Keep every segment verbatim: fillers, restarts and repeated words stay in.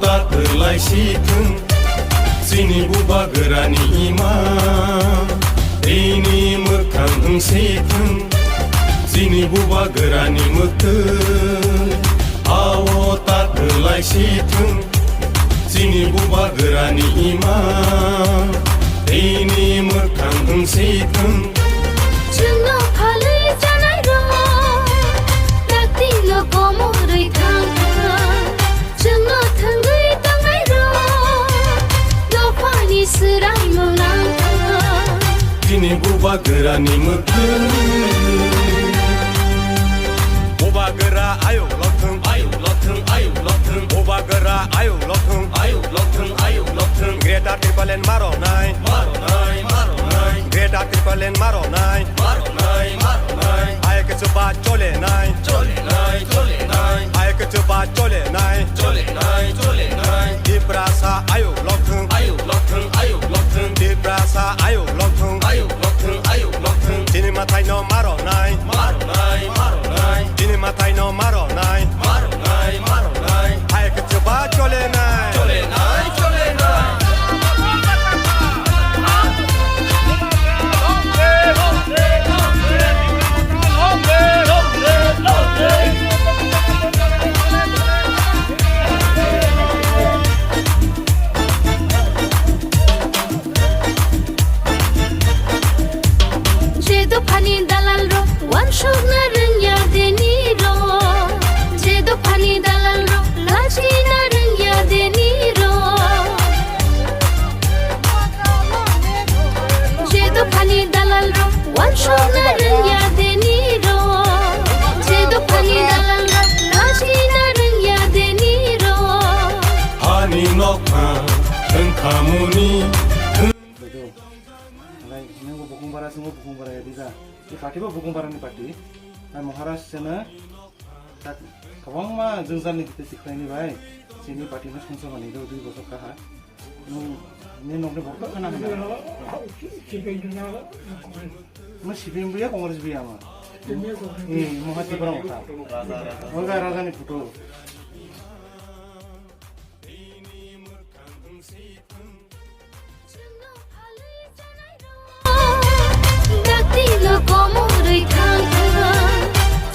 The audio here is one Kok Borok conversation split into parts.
Ta kwlai si thung, chini bubagrani ima, tini mwkhang wng si thung, chini bubagrani mwktwi. Ao ta kwlai si thung, chini bubagrani ima, tini mwkhang wng si thung. Chwngno phalwi chanai rok, dakti lo komorwi thang thang. Chwngno thwngwi tongnairok dophani swraimung nang thang. Chini bubagrani mwktwi. Bubagra ayuk lokthwng, ayuk lokthwng, ayuk lokthwng. Bubagra ayuk lokthwng, ayuk lokthwng, ayuk lokthwng. Greater Tipraland maronai, maronai, maronai. Greater Tipraland maronai, maronai, maronai. Hai khe chuba chole nai, chole nai, chole nai. Hai khe chuba chole nai, chole nai, chole nai. Tiprasa ayuk lokthwng, ayuk lokthwng, ayuk lokthwng. Tiprasa ayuk lokthwng, ayuk lokthwng, ayuk lokthwng. Chini mwtai no maronai, maronai, maronai. Chini mwtai no maronai, maronai, maronai. Hai khe chuba chole nai, chole nai, chole nai. Je dophani dalal rok wansukna rwngya deni rok, je dophani dalal rok lachina rwngya deni rok. Je dophani dalal rok wansukna rwngya deni rok, je dophani dalal rok lachina rwngya deni rok. Hani nokha wngkhamuni. Bedo. Nai, nungbo bukung bara, sungbo bukung bara ya dija. Di party bo bukung bara ni party. Nai Maharaj sena. Tak, kwbangma jwngjal ni bwtwi tikhlai ni bai. Chini party no songsa mani do dui bosor kaha. Nung, ni nok ni borok khana hana. Mo C P M buya, Congress buya ma. Eh, mo hati bara mata. Oga raja ni photo. Dakti lo komorwi thang thang,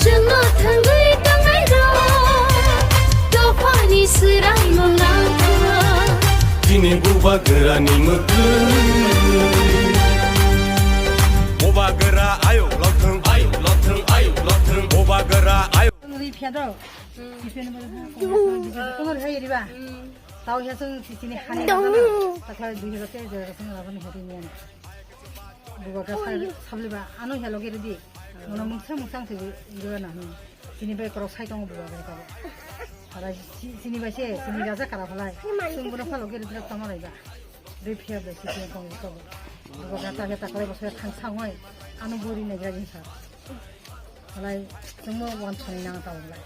chwngno thangwi tongnairok dophani swraimung nang thang. Chini bubagrani mwktwi. Bubagra ayuk lokthwng, ayuk lokthwng, ayuk lokthwng. Bubagra ayuk. Ri phiyado. Ri phiyado, kono hai riba. Tao ya sung si chini hani na na. Takla dui hajar te hajar sung la bani hari ni. Bubagra sa sabliba ano ya loge ridi. Mona mungsa mungsa ang tibi riba na. Chini bai korok sai tongo bubagra ka. Ara chini bai se chini raja kara phalai. Sung bono phalo gere drak tama laiba. Dui phiya bai si chini kong ko. Bubagra ta ya takla bo se thang sangoi. Ano bori na jagin sa. Halai chwngno wansuknai nang tao halai.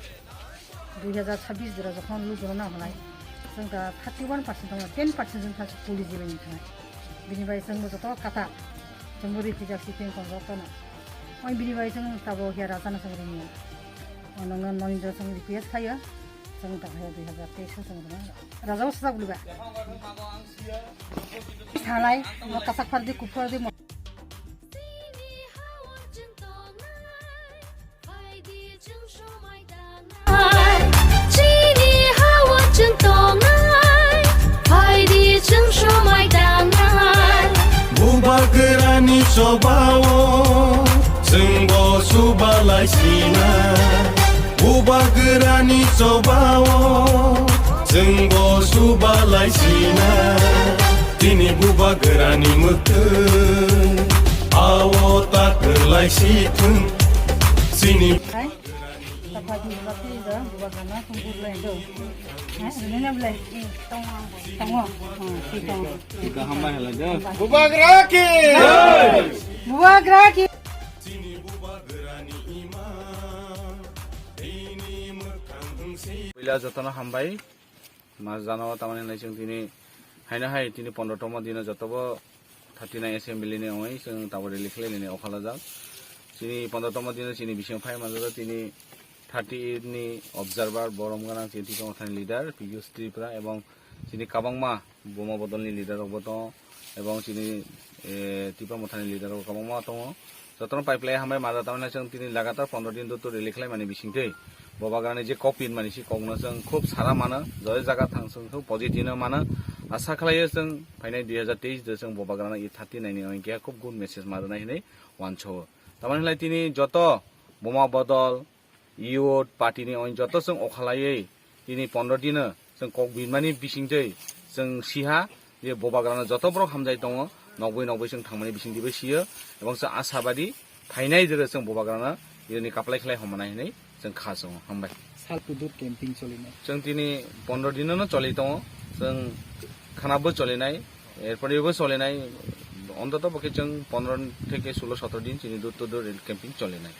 Dui hajar chabbish jora jokhon lukurok nang halai, chwng ta thirty one percent tongo, ten percent chwng thangsi police jibai wngkha. Bini bai chwngbo joto kata, chwngbo ripijak si tengkon jotono. Oi bini bai chwng tabo hiya rajano chwng ringya. Nongno nonjo chwng request khayo, chwng ta khayo dui hajar teis o chwng rwna. Rajao swchak buliba. Salai, kasak phardi, kuphardi. Chini ha-o chwng tongnai, phaidi chwng somai tangnai. Bubagrani chobao chwngbo subalai sina. Bubagrani chobao chwngbo subalai sina. Tini bubagrani mwktwi ao ta kwlai si thung. Chini. Hai, ta phaidi bubagrani bubagrana thung bublai do. Hai, rwna blai. Tongo. Hmm, si tongo. Ika hambai halai do. Bubagra ki. Bubagra ki. Chini bubagrani ima. Tini mwkhang wngsi. Puila jotono hambai. Mas jana o tamani hinwi chwng tini haino hai tini pondro tongmo dino jotobo thirty nine assembly ni wngwi chwng tabuk rally khlai lainai o khalajak. Chini pondro tongmo dino chini bisingo phai manjak tini Thirty eight ni observer, borom gana chini Tipra Mothani leader Piyush Tripura, ebong chini kabangma Boma Bodol ni leader rok bo tongo, ebong chini, eh, Tipra Mothani leader rok kabangma tongo. Jotono paiplai hambai maja, tamani chwng tini lagatar pondro din dutto rally khlai mani bisingtwi Bubagrani je kok pin mani si kokno chwng khub sara mano, joi jaga thang chwng khub positive no mano. Asa khlaio chwng phainai dui hazar teis de chwng Bubagrano i thirty nine ni hwnkhe khub good message majanai hinwi wancho. Tamani lai tini joto Boma Bodol, youth party ni oin joto chwng okhalaiwi tini pondro dino chwng kok binmani bisingtwi chwng siha je Bubagrano joto borok hamjai tongo, nokboi nokboi chwng thangmani bisingtwi bai sio, ebong chwng asabadi phainai jora chwng Bubagrano irini kaplai khlai homnai hinwi chwng kha chwngo. Hambai. Sal kudur camping cholinai. Chwng tini pondro dino no choli tongo, chwng khanabo cholinai, erpore bo cholinai, ontoto bo khe chwng pondro theke sulo sotro din chini door to door camping cholinai.